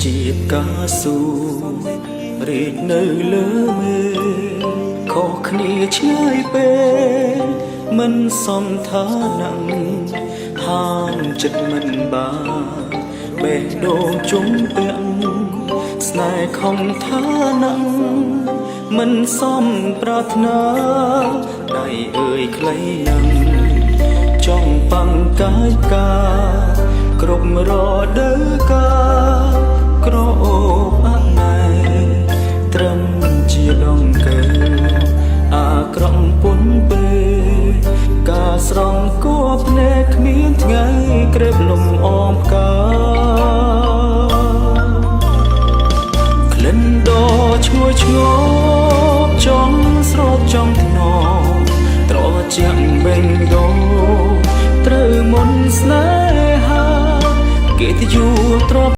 ជាផ្កាសួរីកនៅលើមេខុសគ្នាឆ្ងាយពេកមិនសមឋានៈហាមចិត្តមិនបានបេះដូងជុំពាក់ស្នេហ៍ខំឋានៈមិនសមប្រាថ្នាដៃអើយខ្លីណាស់ចង់ប៉ាំងកាយកាគ្រប់រដូវកាលក្រអូបអណែត្រឹមជាដង្កើអាក្រក់ពុនពេលការស្រង់គួភ្នែកគ្មានថ្ងៃក្រេបលំអមផ្កាក្លិនដ៏ឈ្ងុយឈ្ងប់ចង់ស្រោបចង់ធ្នមត្រជាក់បេងដូងត្រូវមុនស្នេហាគេទៅយូរទ្រប